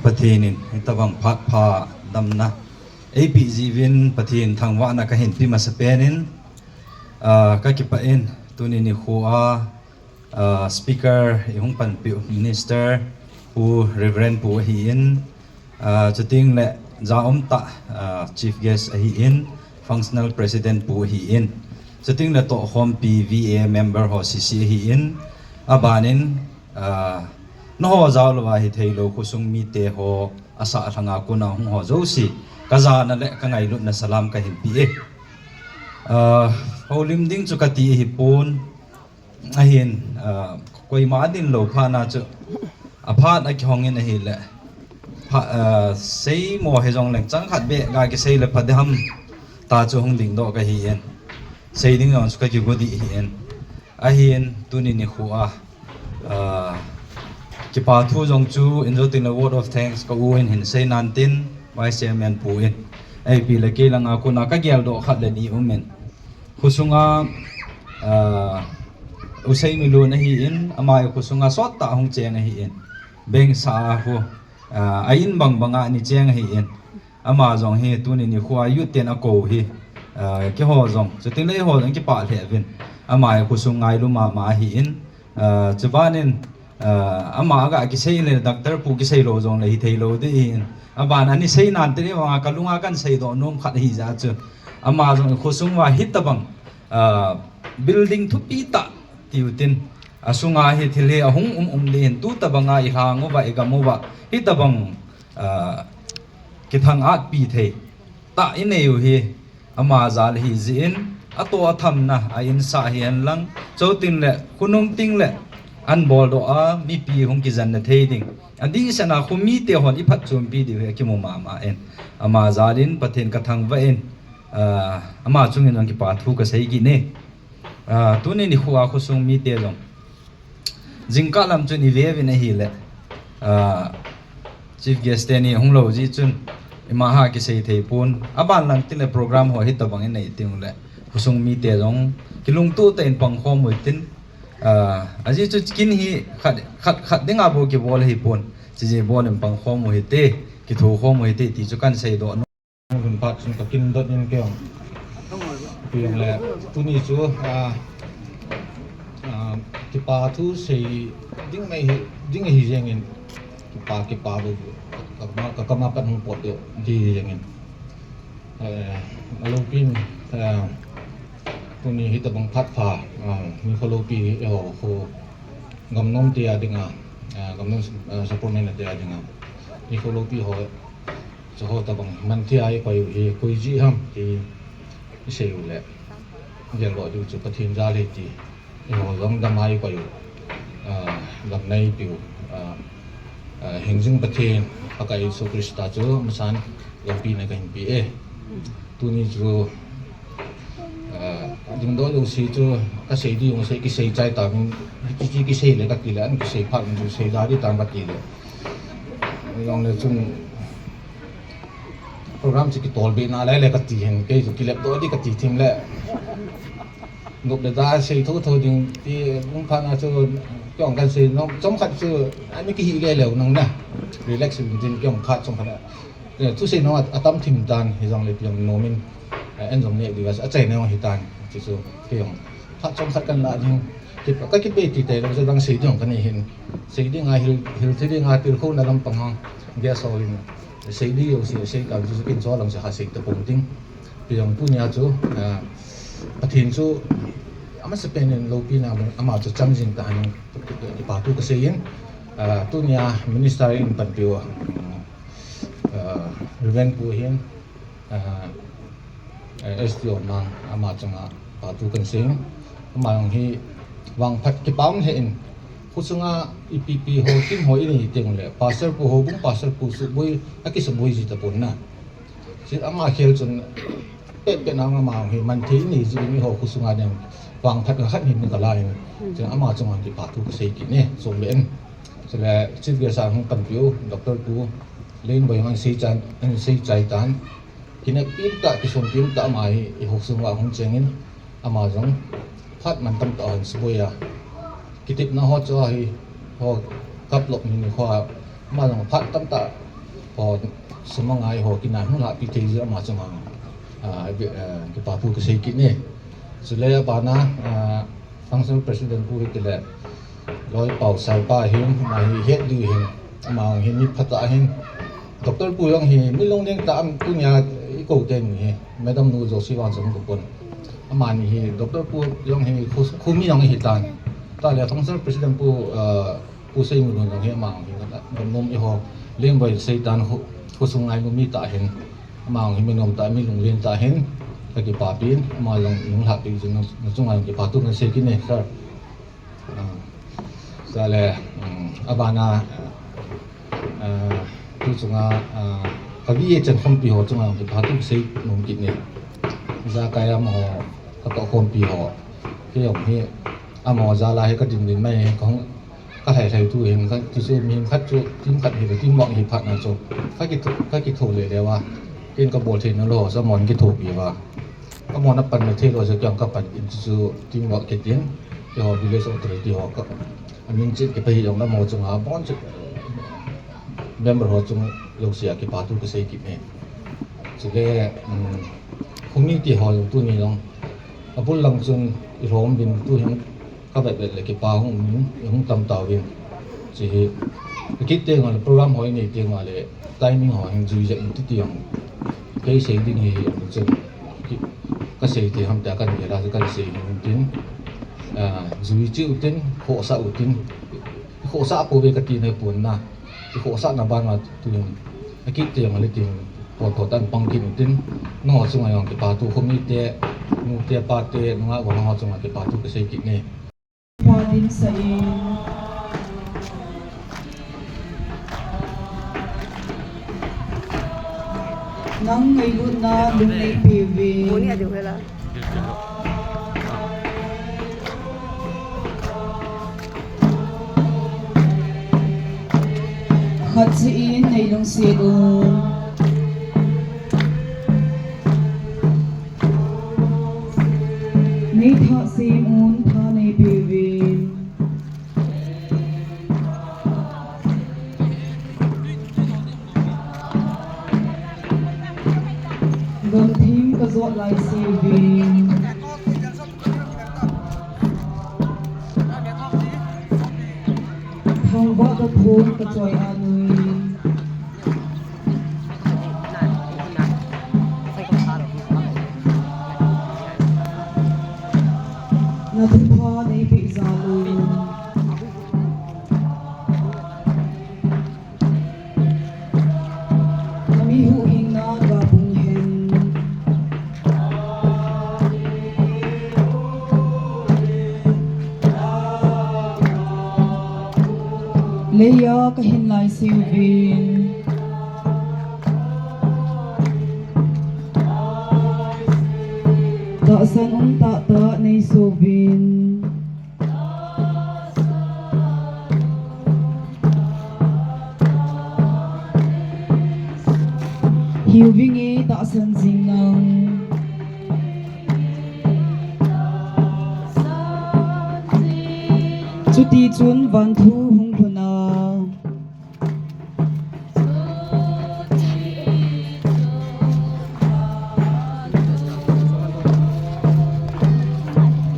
Pathen in hitabang phat pha damna eipeh jiuvin Pathen thangvahna kahin pe masapen in, ah, kakipah in, tuni nikho a, ah, speaker eihung panpiu Minister Pu Reverend Pu ahin, ah, chuteng le jaum tah, ah, Chief Guest ahin, Functional President Pu ahin, chuteng le tohkhompi V A member ho C C ahin, aban in, ah, nangho jal uva hithei lou khosung mite ho asah lhanga kona hung ho jouse, kajana le kangailutna salam kahin pe e. Ah, houlim ding chu kati ahipon, ahin, ah, koima adin lou phat na chu, aphat akihong in ahile, Pha, ah, seimo hijongleng chang khat beh ga kisei le pha ding ham ta chu hung dingdoh kahi in. Sei ding jong chu kakigo ding ahi in. Ahin tuni nikho a, ah, kipa thu jong chu injo tin le word of thanks ka u in hin sei nan tin, Vice Chairman pu in. Ahi pi le kei langa kona kageldoh khat le ni um in. Khosunga, ah, u Seiminlun ahi in, ama khosunga sot tah hung cheng ahi in. Bengsa a khu, ah, a in bang banga ni cheng ahi in. Ama jong hi tuni nikho a youth ten akou hi, ah, keiho jong, chuting le eiho jong kipah lheh uvin. Ama hi khosung ngailu mama ahi in, ah, chubanin, ah, ama aga kisei le doctor pu kisei lou jongle hithei lou ding ahi in. Aban ani sei nan te vanga kalunga kan seidoh nom khat ahi jeh chu. Ama jong khosung uva hitabang, ah, building thupi tah tiu tin. Asunga hi thil hi ahung um um ding in, tu tabanga i lhang uva, i gam uva, hitabang, ah, kithang-at pi thei tah i nei u hi, ama jal ahi jeh in, atoh athamna, a insah hihen lang, chuteng le, khonung teng le, an boldoh a, mipi hung kijenna thei ding. Adehset a, khomi te hon i phatchompi diu hi, akimu mama in. Ama jal in, Pathen kathangvah in, ah, ama chungin jong kipa thu kasei kit e. Ah, tuni nikho a khosung mite jong. Jingkah lam chun i ve uvin ahile. Ah, chief guest te ni hung lou jeh chun. Ima ha kisei thei pon. Aban lang tin le program ho hitabang i nei teng le. Khosung mite jong. Kilungtoh tah in pang khom u hitin. Ah, ajeh chu kin hi khat, khat, khat dinga bou kibol ahi pon. Chijeh bol in pang khom u hite. Kitho khom u hite ti chu kan seidoh nom. Hun phat chun ka kin dot in kei jong. Kei jong le, tuni chu, ah, ah, kipa thu sei ding mai hi, ding hi jeng in, kipa, kipa bou, ka, ka, ka, ka ma pat hung pot ding hi jeng in. Eh, aloupin, eh, tuni hitabang phat pha, ah, nikho loupi, eiho, kho, gamnom te a dinga, ah, gamnom, ah, support neina te a dinga. Nikho loupi ho, Chuho tabang man thei a i koi u hi, koi jeh ham ti i sei u le. Geldoh diu chu Pathen jal ahi ti. Eiho jong dam a i koi u. Ah, dam neipiu. Ah, ah, hingjing Pathen, Pakai Jesu Christa chu masan loupina kahin pe e. Tuni chu, ah, dingdoh jouse chu kasei ding jong sei kisei chai tauvin, hiche chu kisei le kati le, an kisei phat in chu sei da ding tam kati le. Jong le chun program chu kitol be nalai le kati hin, kei chu kilep doh ding kati thim le. Nop le da sei thotho ding ti, um, phat na chu, kei jong kan sei nom, chomkhat chu, ani kihil le leu nang na. Relax in tin kei jong phat chomkhat na. Eh, thusei nom a, atam thim tan, hijong le kei jong nom in, eh, an jong neh diu a, achaina jong hitan, ti chu, kei jong. Phat chomkhat kan la ding, ki, ka kipe ti te lo, chu dang sei ding ka nei hin. Sei ding a hil, hil thei ding a tilkhouna lampang a, guest ho in. Sei ding jouse, sei kan chu kin cho lang chu ha sei ta pon ding. Ti jong tunia chu, ah, Pathen chu, amasapen in loupina, ama chu chamjing ta hen, kipa thu kasei in, ah, tunia minister in panpiu, ah, Reverend pu hin, ah, eh, S D O Mang, ama chunga kipa thu kan sei in, ama jong hi vangphat kipa um lheh in, khosunga ipi ipi ho, team ho i nei teng le, pastor pu ho, bung pastor pu suboi, akisuboi ji ta pon na. Chu ama khel chun pet pet na ama hi man thei nei ji mi ho khosunga ding vangphat khat hin ka la in. Chu ama chunga kipa thu ka sei kit e, chule chief guest a hung panpiu, Doctor Pu Lenboi hung sei chan, an sei chai tan. Kineppi tah, kisonpi tah ama hi i khosunga hung cheng in. Ama jong phat mantam tah a hin suboi a. Kitepna ho chu ahi, ho kaplop ni nikho a. Ama jong phat tamtah ho sum angai ho kinai hung lhahpi thei jeh ama chunga, ah, kipa thu kasei kit e. Chule abana, ah, functional president pu hi tile, Loi Paosal pa hin, ama hi het diu hin, ama hi mi phatah ahin. Doctor pu jong hi mi lungdeng tah a, tunia i kou teni hi, Madam nu Josie vang jong ko pon. Amani hi, Doctor pu jong hi, khu, khomi jong hi tan. Tale functional president pu, ah, Pu Seiminlun jong hi ama jong hi, gamnom eiho, Lenboi sei tan khu, khosung ngailu mi tah hin. Ama jong hi mi nom tah, mi lunglen tah hin. Ka kipapi in, ama jong lunglhahpi jing, nachunga jong kipa thu kan sei kit e, sir. Ah, chule, um, abana, ah, Tu chunga, ah, ka V A chan khompi ho chunga kipa thu sei nom kit e. Ijakai amaho ka toh khompi ho. Kei jong hi amaho jal a hi ka ding ding mai, ka hung, ka lhai lhai tu hin ka, tu chu mi khat chu team khat hi, teamwork hi phat na chu. Ka kitho, ka kitho le le uva. Ken ka bol thei na lou, chu amahon kithopi uva. Amahon apan na thei lou chu kei jong ka pan in chu teamwork kit in. Keiho village authority ho ka. Amin chet kipa hi jong amaho chunga bon chet. Member ho chung jouse a kipa thu ka sei kit e. Chule, um, committee ho jong tuni jong. Abul lang chun i lhom uvin tu hin ka vet vet le kipa hung um in, hung tam tauvin. Chu hi, i kit teng le program ho i nei teng le timing ho hin jui jeng in titi jong. Kei sei ding hi, hi, chun. Ki, ka sei thei ham tia ka nei la, ka sei hin tin. Ah, jui cheh u tin, khohsah u tin. Khohsah pouve ka ti nai pon na. Khohsah na ban ma tu jong. A kit teng le tin, pon tho tan pang kit u tin. Nangho chunga jong kipa thu khomi te, nu te, pa te, nungah ho chunga kipa thu ka sei kit e. Pa din sa in. Nang ngailutna lung nei pe uvin. Khat seh in nei lungset un. Nei tha sem un, tha nei pe uvin. Gamthim ka jot lai seh uvin. Thangvah ka thon ka choi a nui. Na thupha nei peh jal un. Ka mi huhhingna ga pung hen. Leiya ka hin lai seh uvin. Tahsan um tahtah nei so uvin. Hiu vinge, tahsan jing nang. Chuti chun vanthu hung lhun a.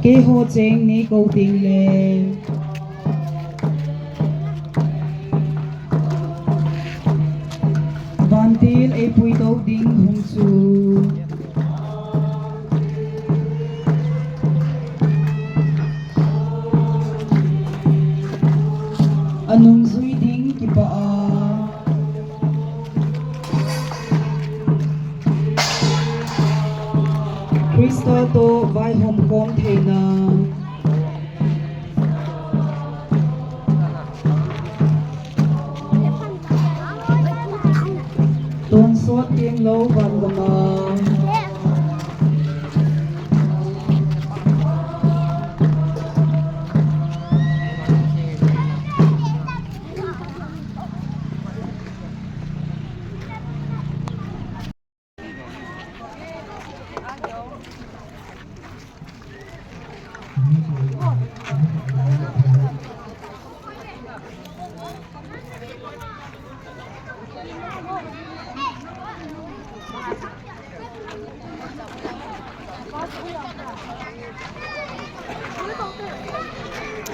Keiho cheng nei kou teng le. Vantil ei pui tou ding hung chu. A nung jui ding kipa a. Krista toh vaihom khom theina. Tonsot tenglou vangam a.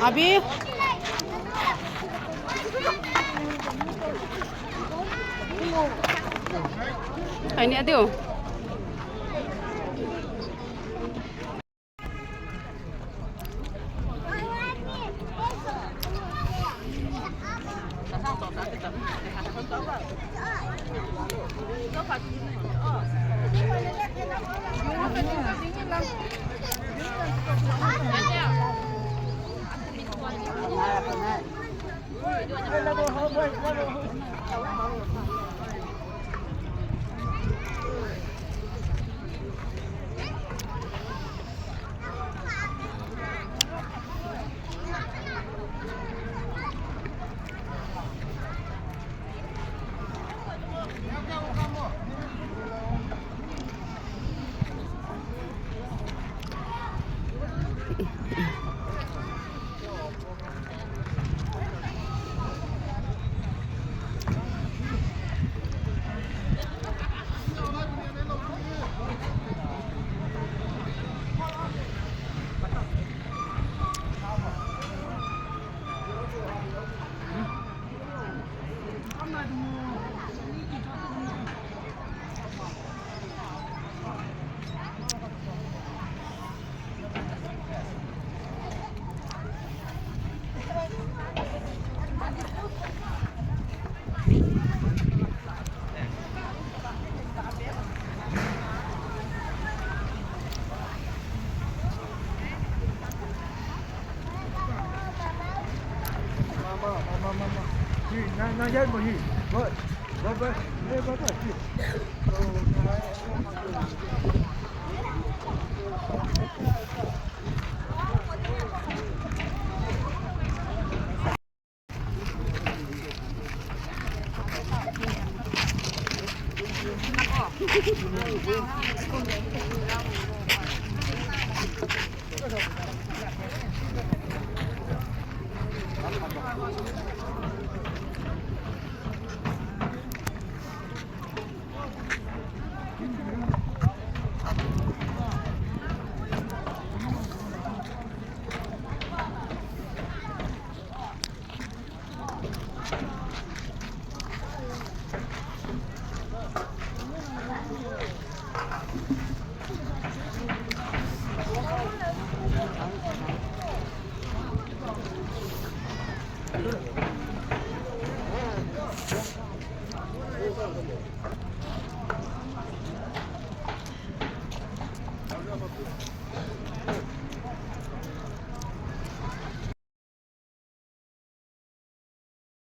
Abi. Ai ni adio.